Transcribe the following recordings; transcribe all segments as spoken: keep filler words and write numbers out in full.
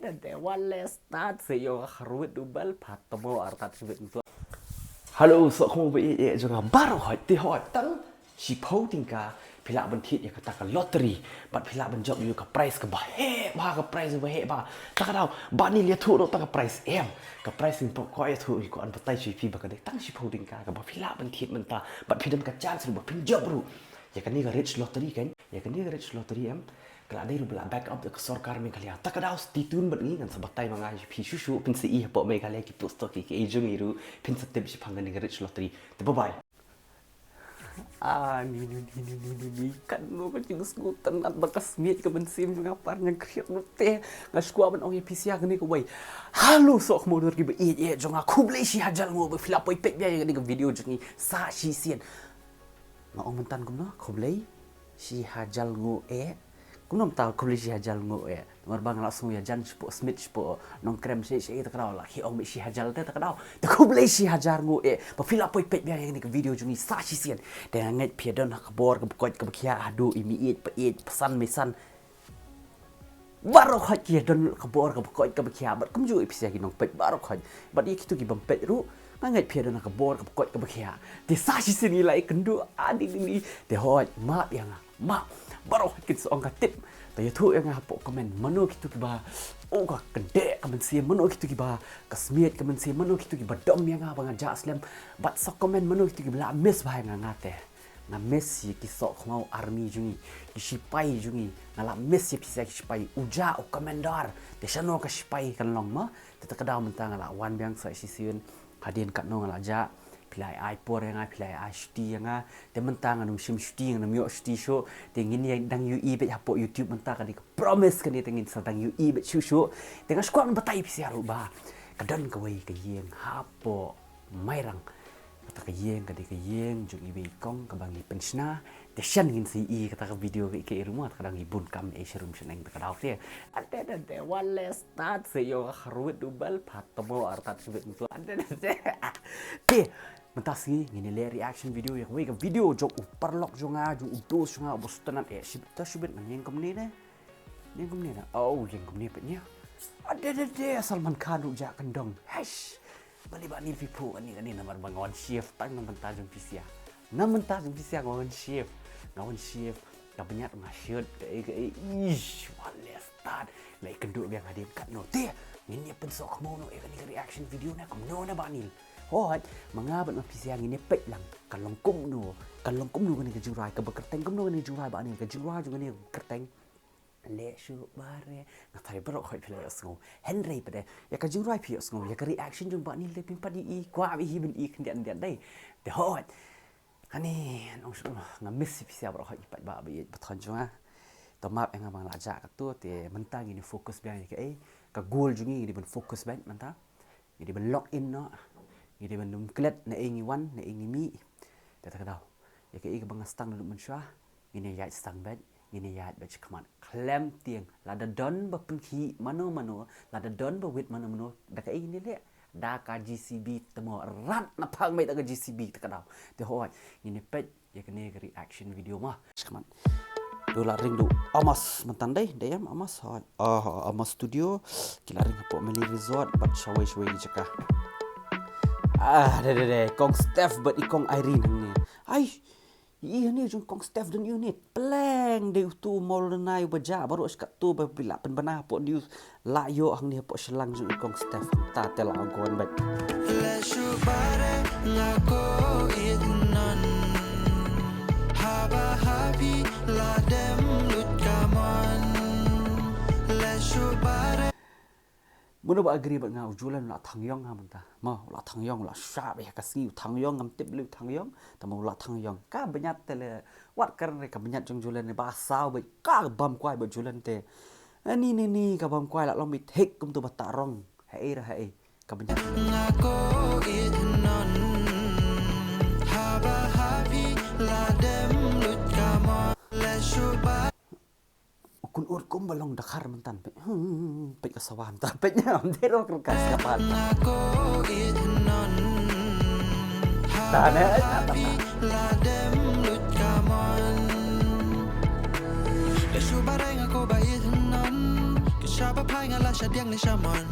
Te wan leh start sa ïoh ka kharwit u bel pat tamo artat kharwit tu. Hello, soh khmo ba ïeit ïeit jong nga baroh hoi te hoi tang shiphew tyngka phi lah ban thied ïa kata ka lottery bad phi lah ban jop ïa ka prize kaba heh bha, ka prize ba heh bha. Ta ka daw ba ni ïathuh ruh ta ka prize em, ka prize ngim pat ïathuh, ko an batai sha phi ba ka dei tang shiphew tyngka kaba phi lah ban thied mynta bad phi don ka chance ruh ba phin jop ruh ïa kane ka Rich Lottery kan, ïa kane ka Rich Lottery em. Ka la dei ruh ba la back up da ka sorkar Meghalaya. Ta ka daw stay tuned bad ngi, ngan sa batai ma nga ïa phi shuh shuh, phin sa i hapoh Meghalaya ki post ki ki jong ngi ruh, phin sa tip shaphang kane ka Rich Lottery. Te bye bye. Ah, ni ni ni ni ni ni ni katno ka jingsngewtynnat ba ka smiej ka mynsiem jong nga par ñiangkhriat ruh te nga sngewkwah ban ong ïa phi sa ïa kane kawei. Hello soh khmo dur ki ba ïeit ïeit jong nga, khublei shi hajar nguh ba phi la poi peit bha ïa kane ka video jong ngi sa shisien. Nga ong mynta kumno, khublei shi hajar nguh eh. Kumno mynta khublei shi hajar nguh eh? Namar ba nga la sngew ïajan shapoh Smit shapoh Nongkrem shi shi ta ka daw la ki ong beit shi hajar te ta ka daw. Te khublei shi hajar nguh eh ba phi la poi peit bha ïa kane ka video jong ngi sa shisien. Te nga ngeit phi ïa don ha ka bor kaba koit kaba khiah, haduh i meiieit paieit, basan meisan. Baroh khoit ki ïa don ka bor kaba koit kaba khiah bad kumjuh ïa phi sa ïa ki nongpeit baroh khoit bad ïa kito ki bym peit ruh. Nga ngeit phi ïa don ka bor kaba koit kaba khiah. Te sa shisien ngi la ïakynduh, ah, ding ding ding. Te hoi map ïa nga, map. Baroh khoit kin sa ong ka tip. Te ïathuh ïa nga hapoh comment mano kito kiba, oh, ka kyndeh ka mynsiem, mano kito kiba ka smiej ka mynsiem, mano kito kiba dom ïa nga ba nga jah slem. Bad sa comment mano kito kiba la miss bha ïa nga. Nga te nga miss ïa ki soh khmaw army jong ngi, ki shipai jong ngi. Nga la miss ïa phi sa ïa ki shipai, u jah u commander. Te shano ka shipai kan long ma? Te ta ka daw mynta nga la wan biang sa shisien. Hadien katno nga la jah, phi la ai por ïa nga, phi la ai shuti ïa nga. Te mynta ngan ym shim shuti, ngan ym ïoh shuti shuh. Te ngin ïa dang ïohi beit hapoh YouTube mynta, ka dei ka promise kane, te ngin sa dang ïohi beit shuh shuh. Te nga sngewkwah ban batai phi sa ruh ba ka don kawei ka ïing hapoh Mairang. Kata ka ïing ka dei ka ïing jong iwei i kong kaba ngi pynshna. Te shen ngin sa ïohi kata ka video ka i ka i ruh ma, kata ka dang i bun kam ei sharum shaneng ta ka daw te. Ante ante wan leh start sa ïoh ka kharwit u bel pat tamo artat kharwit tu. Ante ante. Te mynta sngi ngin ïa leh reaction video ïa kawei ka video jong u paralok jong nga, jong u dost jong nga uba sngewtynnat eh, shibit ta shibit, ngan ïeng kumne ne. Ïeng kumne ne. Oh, ïeng kumne pat nia. Ade ade ade, Salman Khan ruh jah kyndong. Haish. Balei ba ni phi phuh kane kane, namar ba nga wan shave tang na bynta jong phi sa ïa. Na bynta jong phi sa ïa nga wan shave. Nga wan shave. Ka bniat nga shave kaei kaei. Ish, wan leh start. La ïakynduh biang hadien katno te. Ngin ïa pynsoh khmaw noh ïa kane ka reaction video ne kumno ne Bah Neil. Hooid, ma nga bad ma phi sa ïa ngin ïa peit lang. Kan long kumno, kan long kumno kane ka jingrwai, kaba kyrteng kumno kane ka jingrwai Bah Neil, ka jingrwai jong kane ka kyrteng. Leh shuh ba re. Nga tharai baroh khoit phi la ïohsngew. Hynrei pat de ïa ka jingrwai phi ïohsngew, ïa ka reaction jong Bah Neil te phim pat ïohi, kwah beit hi ban ïohi khyndiat khyndiat dei. Te hooid. Kane, nong shu, nga miss ïa phi sa baroh khoit ki paidbah ba ïeit ba thon jong nga. To map ïa nga ba nga la jah katto, te mynta ngin ïa focus biang ïa kaei, ka goal jong ngi, ngi dei ban focus beit mynta. Ngi dei ban log in noh. Ngi dei ban ym klet naei ngi wan, naei ngi mih. Te ta ka daw, ïa kaei kaba nga sdang naduh mynshuwa, ngin ïa ïaid sdang beit, ngin ïa ïaid beit shakhmat khlem tieng. Lada don ba pynkhih mano mano, lada don ba wit mano mano, da kaei ngin ïa leh? Da ka J C B tamo, rat na phang beit da ka J C B ta ka daw. Te hooid, ngin ïa peit ïa kane ka reaction video ma. Shakhmat. To la ring da u Amos mynta dei, dei em Amos, hooid. Ah, Amos Studio. Ki la ring hapoh Malay Resort bad shawei shawei ki jaka. Ah, dei dei dei, Kong Steph bad i Kong Irene hangne. Ai, i hangne jong Kong Steph don ïa une. Pleng dei uto u mawlynnai uba jah baroh shi katto ba phi la pynbna hapoh news. La ïoh hangne hapoh shyllangh jong i Kong Steph, ta te la ong ko wan beit. Leh shuh ba re nga ko ïeit non. Haba ha phi la dem lut ka mon. Leh shuh ba re. Mano ba agree bad nga, u Julen u la thang ïong ha mynta. Ma, u la thang ïong, u la shah beit ha ka sngi, u thang ïong, ngam tip balei u thang ïong. Tangba u la thang ïong. Ka bniat te leh, wat kren re, ka bniat jong Julen ne ba saw beit, ka bam kwai bad Julen te. Ani ni ni ka bam kwai la long beit thik kumto ba ta rong. Haei re haei. Ka bniat. Nga ko ïeit non. Haba ha phi la dem lut ka mon. Leh shuh ba. U Kun Ur kum ba long Dkhar mynta peit. Hmm, peit ka sawa mynta peit. Am dei rok ka sawa. Nga ko ïeit non. Ta ne, ta, ta, ta. La dem lut ka mon. Leh shuh ba re nga ko ba ïeit non. Shaba phai nga la shadiang ne shamon.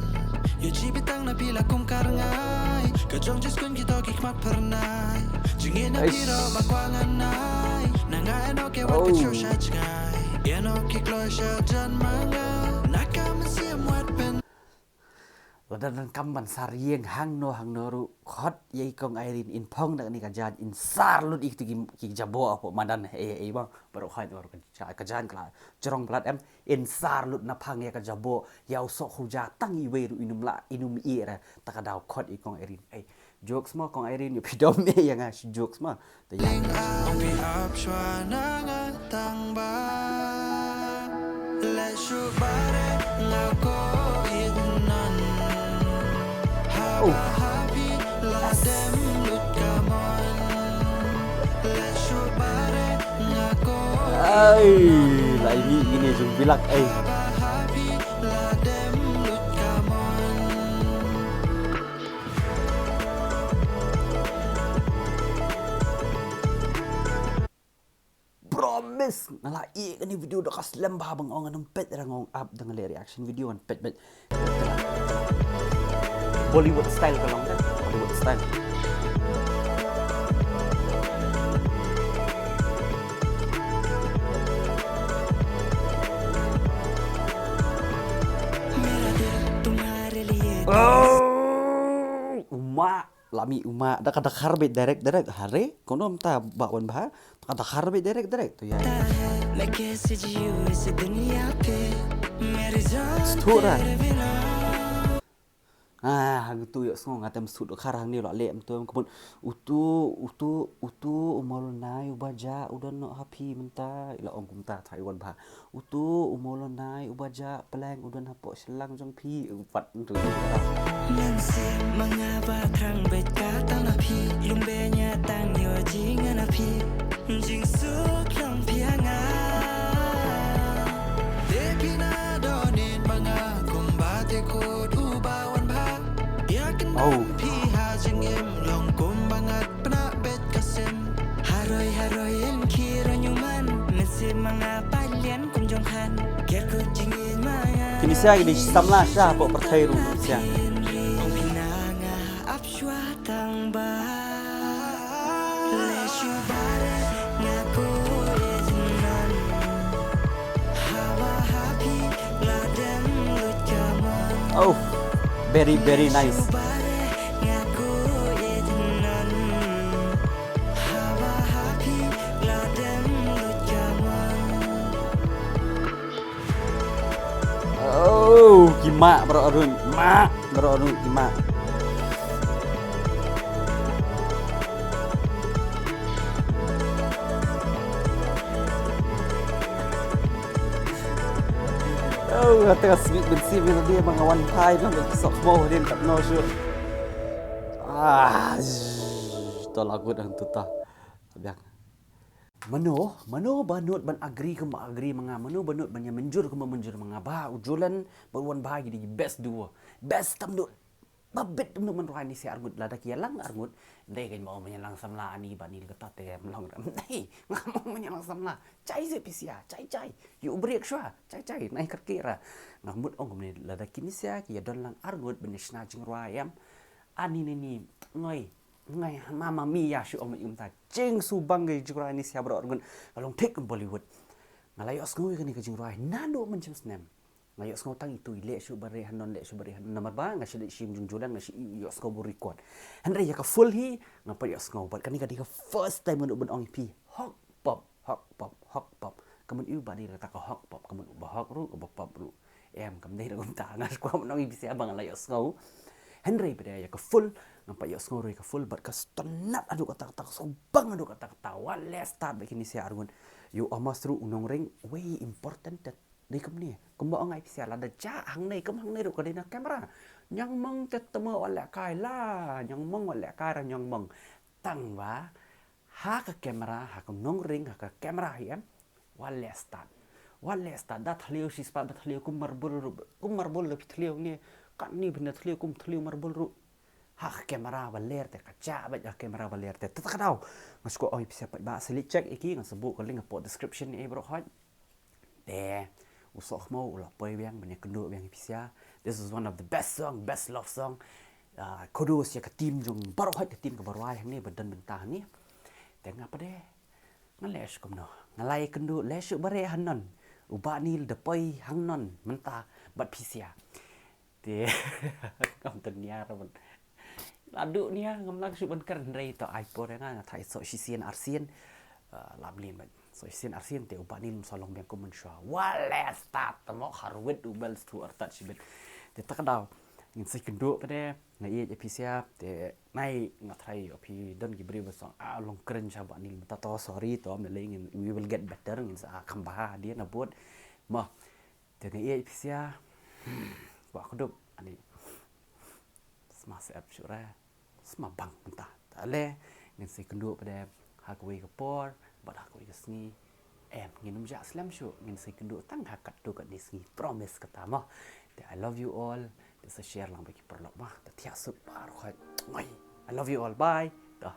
Yo ji bitang na pila kum kar ngai. Ka jong jis kun ki to ki khmat pernai. Jingin na piro ba kwa nganai. Na nga eno ke wat ka chio sha jngai. Eno ki klo sha jan manga. Na ka mensiam wat pen. Lada nang kam ban sar yeng hang no hang no ru khot yei kong Irene in phong da ni ka jan in sar lut ik tu ki ki jabo apo madan ei ei bang baru khot baru ka jan kla jrong blat em. In sar lut na phang ïa ka jabo ïa u sok huja tang iwei ruh inum la inum i ra ta ka daw khot i kong Irene. Ei, jokes mo kong Irene, ïa phi dom ïa nga shi jokes mo. Ta ïa. Ling ang phi ap shwa na nga tang ba. Leh shu bare nga ko it nan. Haba ha phi la dem lut ka mon. Ai, lai ni ngine jung bilak ai. Promise nga la i kani video da ka slem ba bang ong ngan pet ra ngong up da nga le reaction video ngan pet pet. Bollywood style ka long da. Bollywood style. Oh, uma, lami uma, da ka da khar bit direct direct hare, kono mta ba wan ba, da ka da khar bit direct direct tu ya. Sthura. Ah, hang tu ïohsngew nga tem sut khar hang ni la leh mtu em kebun. Utu, utu, utu, u Maulana uba ja u don noh ha phi mynta. Ila ong kumta thai wan bha. Utu, u Maulana uba ja peleng u don hapoh shlang jong phi. Upat mtu. Mynsiem ma nga ba thrang beit ka tang na phi. Lum be nya tang ïoh jing na phi. Jingsuk long phi ha nga. Te phi na donin ma nga kumba te kut uba wan bha. Ïa kynmaw phi ha jingim long kumba ngat pynah beit ka sim. Haroi haroi em ki roi nyuman. Mynsiem ma nga palian kum jong khan. Ker kut jingim ma nga. Kini sia ki dei samla sha hapoh pyrthei ruh sia. Ong phi na nga ap shwa tang ba. Oh, very, very nice. Oh, ki mah baroh arun, mah baroh arun ki mah. Oh, kata ka sweet mynsiem ïa lade ba nga wan phai ba nga sok mo hadien katno shuh. Ah, to la kut hangtu ta. Biang. Mano, mano ba nud ban agree kumba agree ma nga, mano ba nud ban ïa mynjur kumba mynjur ma nga, ba u Julan bad u Wanbha ki dei best duo, best tam nud. Ba bit tam nud ban rwai Nisia Arngut, lada ki ïalang Arngut, dei kein ba ong ban ïalang samla ani ba ni kata te mlong ram. Dei, nga ong ban ïalang samla. Chai ze pisia, chai chai. Ïa u briek shwa, chai chai. Nai kyrkieh ra. Nga mut ong kumne lada ki Nisia ki ïa don lang Arngut ban ïa shna jingrwai em. Ani ne ni, ngoi. Ngai, Mamma Mia shu ong ma i um ta. Jingsuba ngi jingrwai Nisia baroh arngut. Ka long thik kum Bollywood. Nga la ïohsngew ïa kane ka jingrwai naduh mynshem snem. Nga ïohsngew tang itu i leh shu bari hanon, leh shu bari hanon. Namar ba nga shu leh shim jingjulan, nga shu ïohsngew bu record. Hynrei ïa ka full hi nga pat ïohsngew. Bad kane ka dei ka first time nga dei ban ong ïa phi. Hok pop, hok pop, hok pop. Ka mut ïa u ba dei kata ka hok pop, ka mut uba hok ruh, uba pop ruh. Em, kam dei ruh kumta, nga shu kwah ban ong ïa phi sha ba nga la ïohsngew. Hynrei pat ïa ka full, nga pat ïohsngew ruh ïa ka full, bad ka sngewtynnat haduh katta katta, ka sngewbang haduh katta katta, wat leh start bad ki Nisia Arngut. Ïa u Amos ruh u nongring, wei important te dei kumne. Kumba ong ïa phi sha lada jah hangne, kum hangne ruh ka dei na camera. Ñiangmong te tama wat leh kai la, ñiangmong wat leh kai ra ñiangmong. Tang ba, ha ka camera, ha ka nongring, ha ka camera hi em. Wat leh start. Wat leh start. Da thliew shi spah ba thliew kum marble ruh. Kum marble la phi thliew ne. Katne phin da thliew kum thliew marble ruh. Ha ka camera ba ler te, ka jah bad ha ka camera ba ler te. Tata ka daw. Nga shu kwah ong ïa phi sha pat ba select check ïa ki, nga sa buh ka link hapoh description ïa baroh hoi. Te U Sohkhmaw u la poi biang ban ïakynduh biang ïa phi sha. This is one of the best song, best love song. Ah, kudos ïa ka team jong baroh ka team kaba rwai hangne ba don mynta hangne. Te nga pat de nga leh shuh kumno, nga la ïakynduh leh shuh bareh hangnon. U Bah Neil da poi hangnon mynta bad phi sha. Te kam tynñiar ban la duh nia, ngam lah shuh ban kren hynrei to ai por ïa nga, nga tharai soh shisien arsien. Ah, la mlien bad soh shisien arsien te u Bah Neil um sa long biang kum mynshuwa. Wale start tamo harwit u bel stu artat shibit. Te ta ka daw ngin sa ïakynduh pat de, nga ïeit ïa phi sha. Te nai nga tharai ïa phi don ki briew ba song ah long kren sha Bah Neil mynta, to sorry to, ym lei, ngin, we will get better, ngin sa kham bha hadien na bud. Mo. Te nga ïeit ïa phi sha. Hmm, kwah kdup ani. Sma sep shuh re. Sma bang mynta. Ta le ngin sa ïakynduh pat de ha kawei ka por bad ha kawei ka sngi. Em, ngin ym jah slem shuh, ngin sa ïakynduh tang ha katto katne sngi. Promise kata mo. Te I love you all. Te sa share lang bad ki paralok mo. Te thiah suk baroh khoit. Moi. I love you all. Bye. To.